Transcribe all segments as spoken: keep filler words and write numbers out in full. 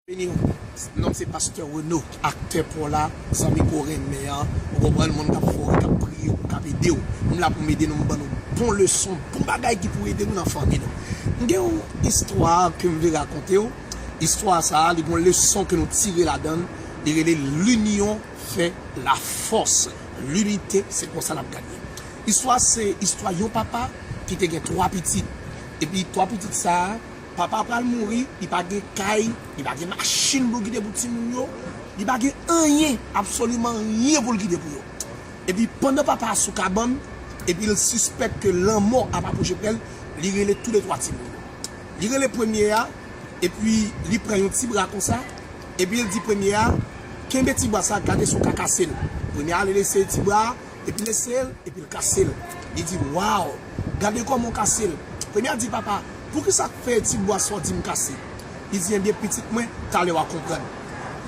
Beni w. Non m se Pastè Renaud, aktè pa w la, zanmi ke w renmen an, ou konprann, moun k ap fè w ri, k ap priye w, k ap ede w. M la pou m ede nou, m ban nou bon leson, bon bagay ki pou ede nou nan fanmi nou. M gen yon istwa ke m vle rakonte w. Istwa sa a, li gen yon leson ke nou tire ladan l. Li rele L'union fait la force. Linite, se konsa n ap gade. Istwa se istwa yon papa ki te gen twa pitit. Epi twa pitit sa a, papa pral mouri, li pa gen kay, li pa gen machin pou l kite pou timoun yo, li pa gen anyen, absoliman anyen pou l kite pou yo. Epi pandan papa a sou kabann, epi l sispèk ke lanmò ap apwoche prè l, li rele toulètwa timoun yo. Li rele premye a, epi li pran yon ti bra konsa, epi l di premye a, kenbe ti bra sa, gade si w ka kase l. Premye a ale l eseye ti bra a, epi l eseye l, epi l kase l. Li di, waw, gade kòman w kase l. Premye a di, papa, poukisa k fè ti bwa sa w di m kase? Li di, ebyen, pitit mwen, talè w a konprann.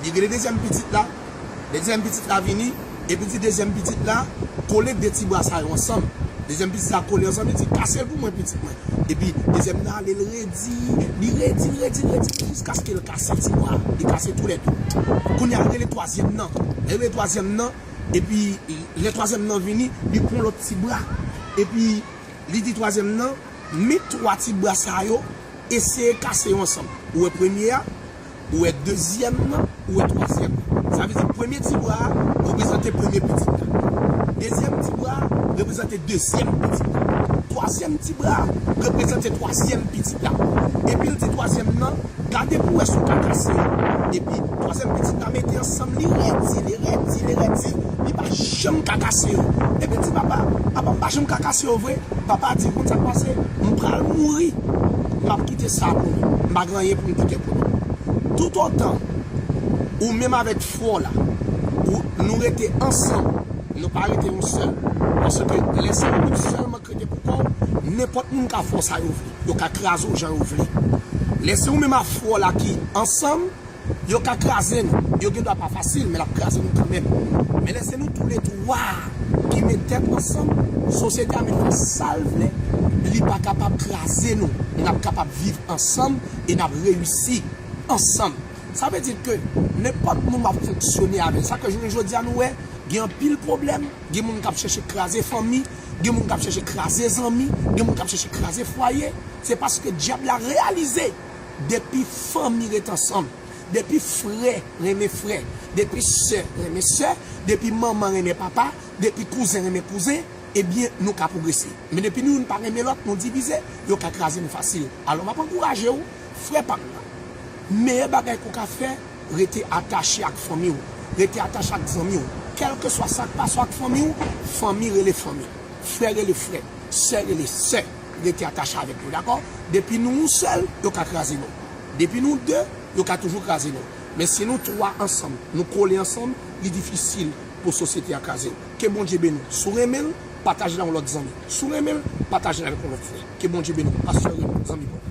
Li rele dezyèm pitit la, dezyèm pitit la vini, epi di dezyèm pitit la, kole de ti bwa sa yo ansanm. Dezyèm pitit la kole ansanm, li di, kase l pou mwen, pitit mwen. Epi dezyèm nan ale, l redi, li redi, l redi, l redi, jiskaske l kase ti bwa. Li kase toulède. Kounye a, l rele twazyèm nan. L rele twazyèm nan, epi lè twazyèm nan vini, li pran lòt ti bwa. Epi li di twazyèm nan, men twa ti bwa sa yo, eseye kase yo ansanm. Ou wè premye a, ou wè dezyèm nan, ou wè twazyèm nan. Sa vle di premye ti bwa a reprezante premye pitit la. Dezyèm ti bwa a reprezante dezyèm pitit la. Twazyèm ti bwa a reprezante twazyèm pitit la. Epi l di twazyèm nan, gade pou w wè si w ka kase yo. Epi twazyèm pitit la mete ansanm, li redi, li redi, li redi, li pa janm ka kase yo. Epi l di, papa, papa, m pa janm ka kase yo vre. Papa a di, konn sa k pase, m pral mouri, m ap kite sa pou nou. M pa gen anyen pou m kite pou nou. Toutotan ou menm avèk frè w la, ou, nou rete ansanm, nou pa rete yon sèl. Paske lè se ou menm sèlman k rete pou kò w, nenpòt moun ka fè w sa yo vle. Yo ka kraze w jan yo vle. Lè se ou menm ak frè w la ki ansanm, yo ka kraze nou. Yo gen dwa pa fasil, men l ap kraze nou kanmenm. Men lè se nou toulètwa ki met tèt ansanm, sosyete a mèt fè sa l vle, li pa kapab kraze nou. N ap kapab viv ansanm e n ap reyisi ansanm. Sa vle di ke nenpòt moun w ap fonksyone avè l. Sa ke jounen jodi a nou wè, gen anpil pwoblèm, gen moun k ap chèche kraze fanmi, gen moun k ap chèche kraze zanmi, gen moun k ap chèche kraze fwaye. Se paske dyab la reyalize, depi fanmi ret ansanm, depi frè renmen frè, depi sè renmen sè, depi manman renmen papa, depi kouzen renmen kouzen, ebyen, nou ka pwogrese. Men depi nou youn pa renmen lòt, nou divize, yo ka kraze nou fasil. Alò, m ap ankouraje w, frè pa m nan. Meyè bagay ke w ka fè, rete atache ak fanmi w, rete atache ak zanmi w. Kèlkeswa sa k pase w ak fanmi w, fanmi rele fanmi, frè rele frè, sè rele sè, rete atache avèk yo, dakò? Depi nou yon sèl, yo ka kraze nou. Depi nou de, yo ka toujou kraze nou. Men si nou twa ansanm, nou kole ansanm, li difisil pou sosyete a kraze. Ke Bondye beni w. Si w renmen l, pataje l ak yon lòt zanmi. Si w renmen l, pataje l avèk yon lòt frè. Ke Bondye beni w. Pastè Renaud, zanmi pa w.